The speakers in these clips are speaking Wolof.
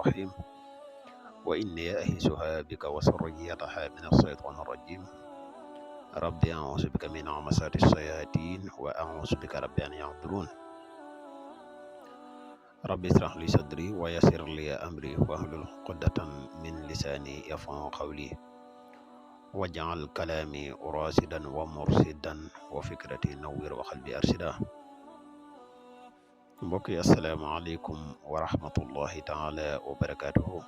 الرحيم وإني أعيذها بك وذريتها من الشيطان الرجيم ربي أعوذ بك من همزات الشياطين وأعوذ بك ربي أن يحضرون ربي اشرح لي صدري ويسر لي أمري واحلل عقدة من لساني يفقهوا قولي واجعل كلامي راشدا ومرشدا وفكرتي نوّر وقلبي أرشدا mbokk yi asalaamaaleykum wa rahmatullahi taala wa barakaatuhu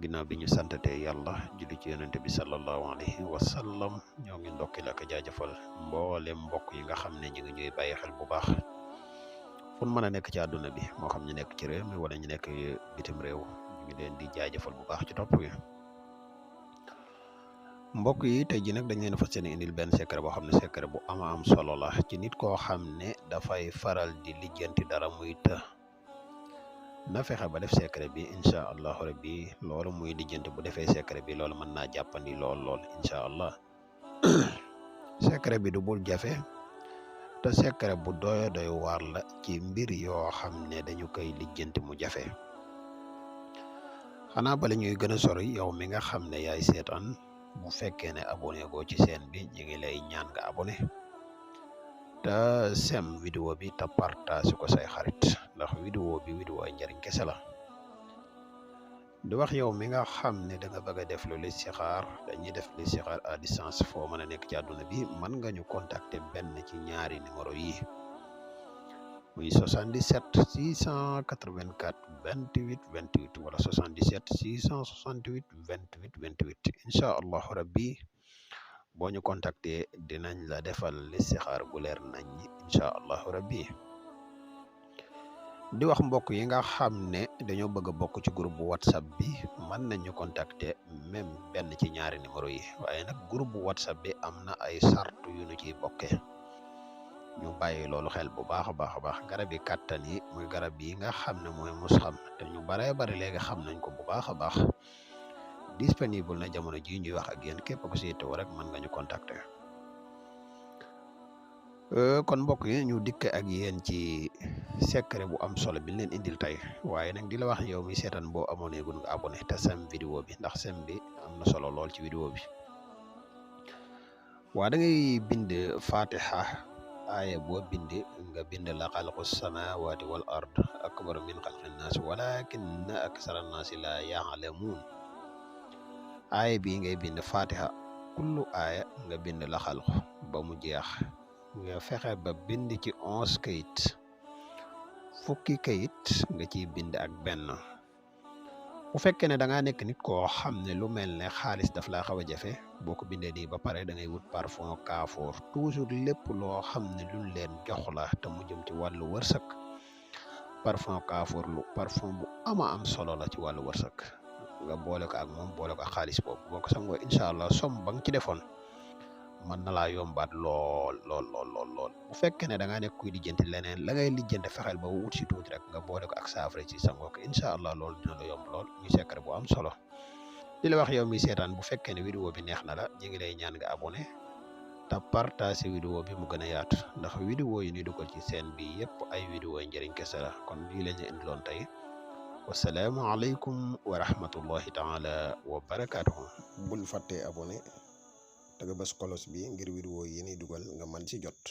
ginnaaw bi ñu santatee yàlla julli ci yonente bi sallallahu alayhi wa sallam ñoo ngi ndokkil ak jaajëfal mboolem mbokk yi nga xam ne ñu ngi ñuy bàyyi xel bu baax fu mën a nekk ci àdduna bi moo xam ñu nekk ci réew mi wala ñu nekk bitim réew ñu ngi leen di jaajëfal bu baax ci topp wi mbokk yi tey ji nag dañ leen fas yéene indil benn secret boo xam ne secret bu ama am solo la ci nit koo xam ne dafay faral di lijjanti dara muy të na fexe ba def secret bi incha allahu rabbi loolu muy lijjanti bu defee secret bi loolu mën naa jàppandi lool incha allah secret bi du bul jafe te secret bu doy waar la ci mbir yoo xam ne dañu koy lijjanti mu jafe xanaa bala ñuy gën a sori yow mi nga xam ne yaay seetaan bu fekkee ne abonné goo ci chaîne bi ñu ngi lay ñaan nga abonné te sem vidéo bi te partage ko say xarit ndax vidéo bi vidéo ay njariñ kese la di wax yow mi nga xam ne da nga bëgg a def lu listixaar dañuy def listixaar à distance foo mën a nekk ci àdduna bi mën nga ñu contacter benn ci ñaari numéro yi muy 77 684 28 28 wala 77 668 28 28 incha allahu rabbi boo ñu contacter dinañ la defal listixaar gu leer nañ incha allahu rabbi di wax mbokk yi nga xam ne dañoo bëgg a bokk ci groupe bu whatsapp bi mën nañu contacter même benn ci ñaari numéro yi waaye nag groupe bu whatsapp bi am na ay sartu yu ñu ciy bokkee ñu bàyyi loolu xel bu baax a baax garab yi kàttan yi muy garab yi nga xam ne mooy musxam te ñu baree bari léegi xam nañ ko bu baax a baax disponible na jamono ji ñuy wax ak yéen képp ku si teew rek mën nga ñu contacter kon mbokk yi ñu dikk ak yéen ci secret bu am solo bi leen indil tey waaye nag di la wax yow mi seetaan boo abonné gun nga abonné te sem vidéo bi ndax sem bi am na solo lool ci vidéo bi waa da ngay bind fatiha aaya boo bind nga bind la xalqu samawati wal ard akbar min xalqi nnaas walakinna aksara nnaasi la yaalamuun aaya bi ngay bind fatiha kullu aaya nga bind la xalqu ba mu jeex nga fexe ba bind ci 11 kayit fukki kayit nga ciy bind ak benn bu fekkee ne da ngaa nekk nit koo xam ne lu mel ne xaalis daf laa xaw a jafe boo ko bindee nii ba pare da ngay wut parfum kaafoor toujours lépp loo xam ne luñ leen jox la te mu jëm ci wàllu wërsëg parfum kaafoor lu parfum bu ama am solo la ci wàllu wërsëg nga boole ko ak moom boole ko ak xaalis boobu boo ko sangoo incha allah som ba nga ci defoon mën na laa yombaat lool bu fekkee ne da ngaa nekk kuy lijjanti leneen la ngay lijjanti fexeel ba wut si tuuti rek nga boole ko ak saafara ci sangoo ko incha allah loolu dina la yomb lool muy secret bu am solo di la wax yow mi seetaan bu fekkee ne vidéo bi neex na la ñu ngi lay ñaan nga abonné te partage vidéo bi mu gën a yaatu ndax vidéo yi ni dugal ci seen bi yëpp ay vidéo yi njëriñ kese la kon lii lañ indiloon tey wasalaamu aleykum wa rahmatullahi taala wa barakaatuhu bul fàttee abonné te nga bës kolos bi ngir vidéo yi ni dugal nga mën ci jot